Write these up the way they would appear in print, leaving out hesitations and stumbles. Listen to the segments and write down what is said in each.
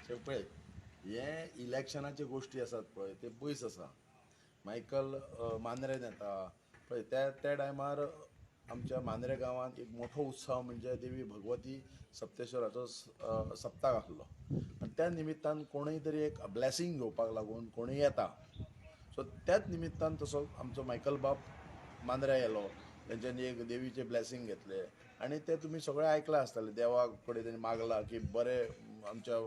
पळय, हे इलेक्शनाच्यो गोश्टी आसात पळय, ते पयस आसा. मायकल मांद्रेन येता पळय, त्या त्या टायमार आमच्या मांद्रे गांवांत एक मोठो उत्सव म्हणजे देवी भगवती सप्तेश्वराचो सप्ताक आसलो आनी त्या निमित्तान कोणूय तरी एक ब्लेसींग घेवपाक लागून कोणूय येता. सो त्याच निमित्तान तसो आमचो मायकल बाब मांद्र्या येयलो, तेंच्यांनी एक देवीचें ब्लेसींग घेतलें आनी ते तुमी सगळें आयकलां आसतलें. देवा कडेन तेणी मागलां की बरें आमच्या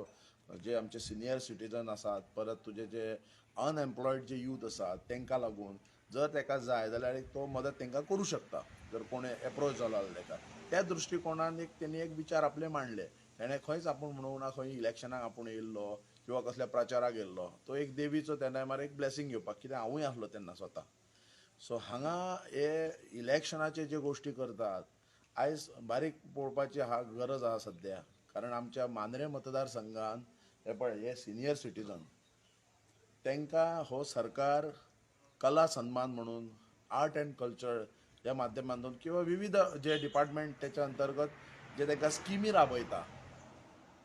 जे आमचे सिनियर सिटीजन आसात, परत तुजे जे अनएम्प्लॉयड जे यूथ आसात तांकां लागून जर ताका जाय जाल्यार एक तो मदत तांकां करूं शकता, जर कोण एप्रोच जालो जाल्यार ताका. त्या दृश्टिकोणान एक तेणी एक विचार आपले मांडले. तेणें खंयच आपूण म्हणूंक ना खंय इलेक्शनाक आपूण येयल्लो किंवा कसल्या प्रचाराक येयल्लो. तो एक देवीचो त्या टायमार एक ब्लेसींग घेवपाक, कित्याक हांवूय आसलो तेन्ना स्वता. सो हांगा हे इलेक्शनाचे जे गोश्टी करतात आयज बारीक पळोवपाची हा गरज आहा सद्या. कारण आमच्या मांद्रे मतदारसंघान हे पळय, हे सिनियर सिटीजन तांकां हो सरकार कला सन्मान म्हणून आर्ट अँड कल्चर ह्या माध्यमांतून किंवा विविध जे डिपार्टमेंट त्याच्या अंतर्गत जे तांकां स्किमी राबयता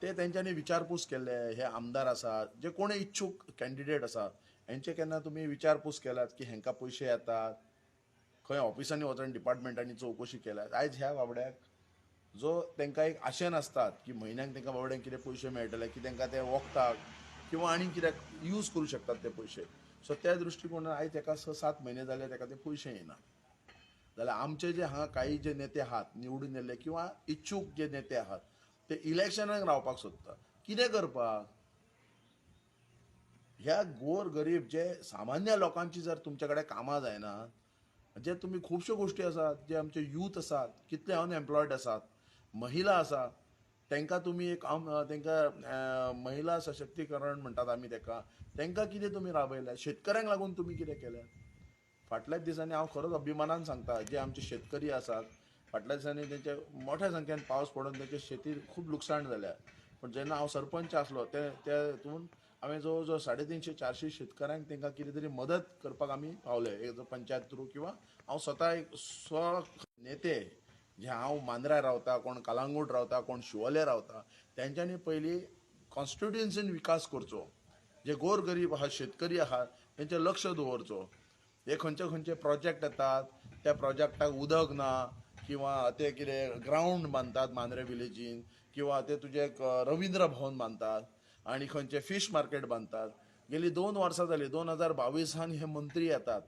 ते तेंच्यांनी विचारपूस केल्ले. हे आमदार आसात, जे कोण इच्छूक कॅन्डिडेट आसात, हेंचे केन्ना तुमी विचारपूस केल्यात की हेंकां पयशे येतात? खंय ऑफिसांनी वचून डिपार्टमेंटांनी चवकशी केल्यात? आयज ह्या बाबड्याक जो तांकां एक आशेन आसतात की म्हयन्याक तांकां बाबड्यांक कितें पयशे मेळटले, की तांकां ते वखदाक किंवा आनी कित्याक यूज करूं शकतात ते पयशे. सो त्या दृश्टिकोनान आयज ताका 6-7 म्हयने जाले ताका ते पयशे येना. जाल्यार आमचे जे हांगा काही जे नेते आहात निवडून येयल्ले किंवा इच्छूक जे नेते आहात ते इलेक्शनाक रावपाक सोदता. कितें करपाक? ह्या गोर गरीब जे सामान्य लोकांची जर तुमच्या कडेन कामां जायना, जे तुमी खुबश्यो गोश्टी आसात, जे आमचे यूथ आसात कितले अनएम्प्लॉयड आसात, महिला आसा, तांकां तुमी एक तांकां महिला सशक्तीकरण म्हणटात आमी ताका, तांकां कितें तुमी राबयल्या? शेतकऱ्यांक लागून तुमी कितें केलें? फाटल्याच दिसांनी हांव खरोच अभिमानान सांगता, जे आमचे शेतकरी आसात फाटल्या दिसांनी तेंचे मोठ्या संख्येन पावस पडून तेंचे शेती खूब लुकसाण जाल्या. पूण जेन्ना हांव सरपंच आसलो ते त्या हितून हांवें जवळ जवळ 350-400 शेतकऱ्यांक तांकां कितें तरी मदत करपाक आमी पावले, एक पंचायत थ्रू किंवा हांव स्वता एक स्व नेते जे हांव मांद्र्या रावता, कोण कलांगूट रावता, कोण शिवोले रावता, तेंच्यांनी पयलीं कॉन्स्टिट्युएन्सीन विकास करचो. जे गोरगरीब आहात, शेतकरी आहात, तेंचेर लक्ष दवरचो. हे खंयचे खंयचे प्रोजेक्ट येतात त्या प्रोजेक्टाक उदक ना, किंवा ते कितें ग्रावंड बांदतात मांद्रे विलेजीन, किंवा ते तुजे एक रवींद्र भवन बांदतात आनी खंयचे फीश मार्केट बांदतात. गेली 2 वर्सां जाली, 2022 हे मंत्री येतात,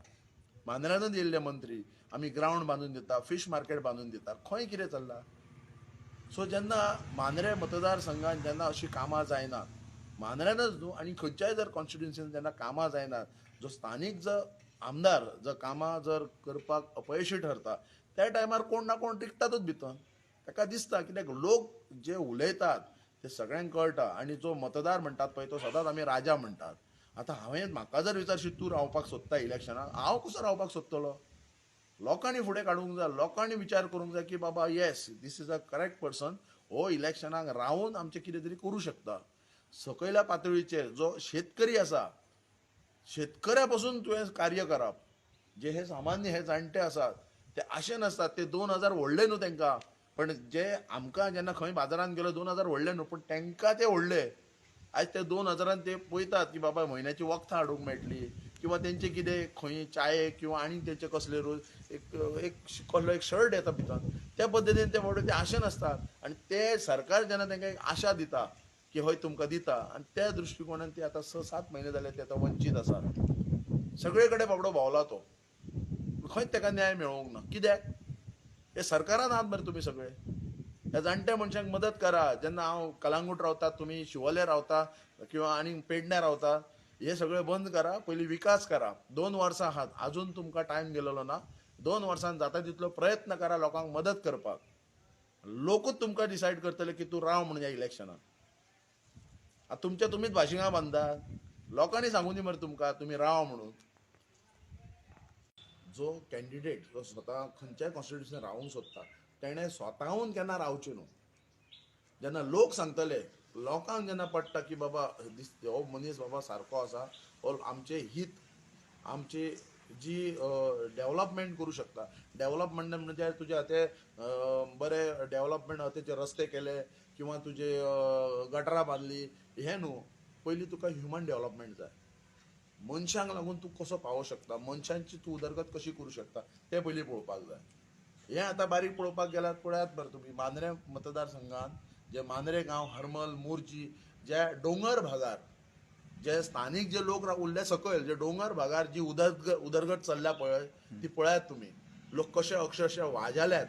मांद्र्यानूच येयल्ले मंत्री, आमी ग्रावंड बांदून दिता, फीश मार्केट बांदून दिता. खंय कितें चल्लां? सो जेन्ना मांद्रे मतदारसंघान जेन्ना अशीं कामां जायनात, मांद्र्यानच न्हू आनी खंयच्याय जर कॉन्स्टिट्युएन्सीन जेन्ना कामां जायनात, जो स्थानीक जो आमदार जर कामां जर करपाक अपयशी ठरता त्या टायमार कोण ना कोण रिगतातूच भितर. ताका दिसता कित्याक लोक जे उलयतात ते सगळ्यांक कळटा. आनी जो मतदार म्हणटात पळय तो सदांच आमी राजा म्हणटात. आतां हांवें म्हाका जर विचारशी तूं रावपाक सोदता इलेक्शनाक, हांव कसो रावपाक सोदतलो? लोकांनी फुडें काडूंक जाय, लोकांनी विचार करूंक जाय की बाबा yes, this is a correct person, हो इलेक्शनाक रावून आमचें कितें तरी करूं शकता. सकयल्या पातळीचेर जो शेतकरी आसा, शेतकऱ्या पासून तुवें कार्य करप. जे हे सामान्य हे जाणटे आसात ते आशेन आसतात, ते 2000 व्हडले न्हू तांकां, पण जे आमकां जेन्ना खंय बाजारांत गेलो 2000 व्हडले न्हू, पूण तांकां ते व्हडले. आयज ते 2000 ते पळयतात की बाबा म्हयन्याची वखदां हाडूंक मेळटली, किंवा तेंचे कितें खंय चाये किंवा आनी तेंचे कसले रोज एक एक कसलो एक शर्ट येता भितर, त्या पद्दतीन ते बाबडे ते आशेन आसतात. आनी ते सरकार जेन्ना तांकां एक आशा दिता की हय तुमकां दिता, आनी त्या दृश्टिकोणान ते आतां 6-7 म्हयने जाले ते आतां वंचीत आसात. सगळे कडेन बाबडो भोंवला तो, खंयच ताका न्याय मेळोवंक ना. कित्याक हे सरकारान आहात मरे तुमी सगळे, ह्या जाणट्या मनशांक मदत करा. जेन्ना हांव कलांगूट रावता, तुमी शिवोले रावता किंवा आनी पेडण्या रावता, हे सगळे बंद करा, पयलीं विकास करा. 2 वर्सां आहात, अजून तुमकां टायम गेलेलो ना. 2 वर्सां जाता तितलो प्रयत्न करा लोकांक मदत करपाक. लोकूच तुमकां डिसायड करतले की तूं राव म्हणून ह्या इलेक्शनाक. आतां तुमच्या तुमीच भाशिंगां बांदतात, लोकांनी सांगूं दी मरे तुमकां तुमी राव म्हणून. जो कॅन्डिडेट जो स्वता खंयच्याय कॉन्स्टिट्युएन्सीन रावूंक सोदता तेणें स्वताहून केन्ना रावचें न्हू. जेन्ना लोक सांगतले, लोकांक जेन्ना पडटा की बाबा हो मनीस बाबा सारको आसा, हो आमचें हित, आमची जी डेवलपमेंट करूं शकता. डेवलपमेंट म्हणजे तुजे ते बरे डेवलपमेंट, तेचे रस्ते केले किंवा तुजे गटरां बांदली हें न्हू. पयलीं तुका ह्युमन डेव्हलपमेंट जाय. मनशांक लागून तूं कसो पावोंक शकता, मनशांची तूं उदरगत कशी करूं शकता तें पयलीं पळोवपाक जाय. हें आतां बारीक पळोवपाक गेल्यार पळयात बरें तुमी मांद्रें मतदारसंघात जे मांद्रें गांव, हरमल, मोरजी ज्या दोंगर भागार जे स्थानीक जे लोक उरले सकयल जे दोंगर भागार जी उदरगत चल्ल्या पळय ती पळयात तुमी. लोक कशे अक्षरशः वाजाल्यात,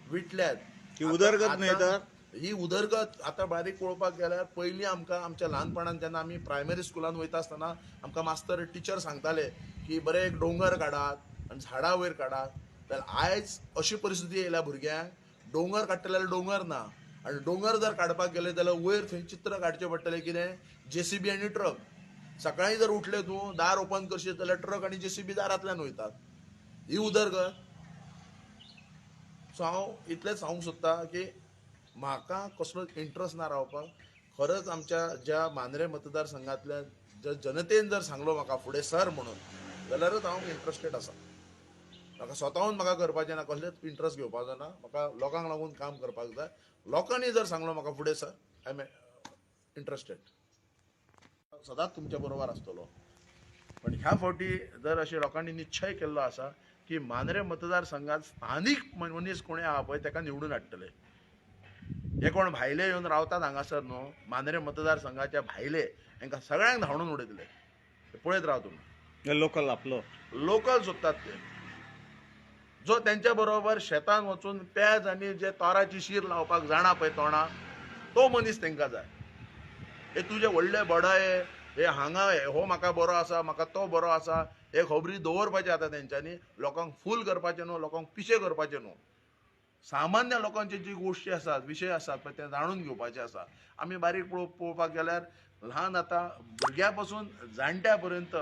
विटल्यात. ही उदरगत न्हय तर? ही उदरगत आतां बारीक पळोवपाक गेल्यार पयलीं आमकां आमच्या ल्हानपणान जेन्ना आमी प्रायमरी स्कुलान वयता आसतना आमकां मास्तर टिचर सांगताले की बरें एक दोंगर काडात आनी झाडां वयर काडात. जाल्यार आयज अशी परिस्थिती येयल्या भुरग्यांक दोंगर काडटले जाल्यार दोंगर ना, आनी दोंगर जर काडपाक गेले जाल्यार वयर थंय चित्र काडचें पडटलें कितें, जेसीबी आनी ट्रक. सकाळीं जर उठले तूं दार ओपन करशीत जाल्यार ट्रक आनी जेसीबी दारांतल्यान वयतात. ही उदरगत. सो हांव इतलेंच सांगूंक सोदता की म्हाका कसलोच इंट्रस्ट ना रावपाक. खरंच आमच्या ज्या मांद्रें मतदारसंघांतल्या ज्या जनतेन जर सांगलो म्हाका फुडें सर म्हणून जाल्यारच हांव इंट्रस्टेड आसा. म्हाका स्वताहून म्हाका करपाचें ना, कसलेच इंट्रस्ट घेवपाचो ना. म्हाका लोकांक लागून काम करपाक जाय. लोकांनी जर सांगलो म्हाका फुडें सर, I am interested. सदांच तुमच्या बरोबर आसतलो. पण ह्या फावटी जर अशें लोकांनी निश्चय केल्लो आसा की मांद्रें मतदारसंघात स्थानीक मनीस कोणूय आहा पळय ताका निवडून हाडटले. हे कोण भायले येवन रावतात हांगासर न्हू, मांद्रें मतदारसंघाच्या भायले हांकां सगळ्यांक धांवडून उडयतले. पळयत राव तुमी. लोकल आपलो लोकल सोदतात ते, जो तेंच्या बरोबर शेतान वचून पेज आनी जे तोराची शीर लावपाक जाणा पळय तोंडा, तो मनीस तेंकां जाय. हे तुजे व्हडले बडाये, हे हांगा हो म्हाका बरो आसा, म्हाका तो बरो आसा, हे खबरी दवरपाचे आतां तेंच्यांनी. लोकांक फूल करपाचें न्हू, लोकांक पिशे करपाचें न्हू. सामान्य लोकांचे जी गोश्टी आसात, विशय आसात पळय ते जाणून घेवपाचे आसा. आमी बारीक पळोवपाक गेल्यार ल्हान आतां भुरग्या पासून जाणट्या पर्यंत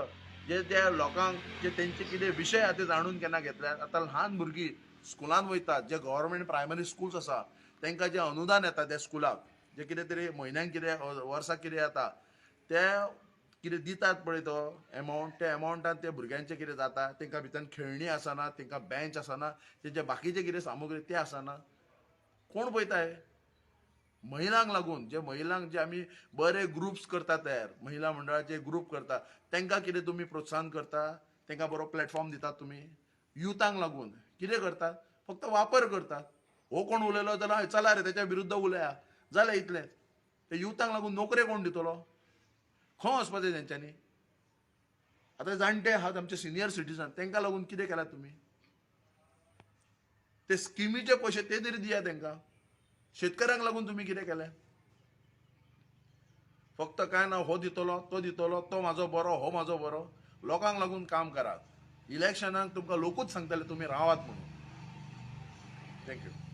जे त्या लोकांक जे तेंचे कितें विशय आहा ते जाणून केन्ना घेतल्यात. आतां ल्हान भुरगीं स्कुलान वयतात, जे गव्हर्मेंट प्रायमरी स्कुल्स आसा तेंकां जें अनुदान येता त्या स्कुलाक, जे कितें तरी म्हयन्याक कितें वर्साक कितें येता ते कितें दितात पळय तो एमावंट, त्या एमावंटान ते भुरग्यांचें कितें जाता. तेंकां भितर खेळणी आसना, तेंकां बेंच आसना, तेंचे बाकीचे कितें सामुग्री ते आसना. कोण पळयता हे? महिलांक लागून जे महिलांक जे आमी बरे ग्रुप्स करता तयार, महिला मंडळाचे ग्रुप करता, तेंकां कितें तुमी प्रोत्साहन करता, तेंकां बरो प्लॅटफॉर्म दितात तुमी. युथांक लागून कितें करतात, फक्त वापर करतात. हो कोण उलयलो जाल्यार चला रे तेच्या विरुद्ध उलया, जालें इतलेंच. ते युथांक लागून नोकरे कोण दितलो, खंय वचपाचें तेंच्यांनी? आतां जाणटे आहात आमचे सिनियर सिटीजन, तेंकां लागून कितें केलां तुमी? ते स्किमीचे पयशे ते तरी दिया तेंकां. शेतकऱ्यांक लागून तुमी कितें केलें? फक्त काय ना, हो दितलो तो दितलो, तो म्हाजो बरो, हो म्हाजो बरो. लोकांक लागून काम करात. इलेक्शनाक तुमकां लोकूच सांगतले तुमी रावात म्हणून. Thank you.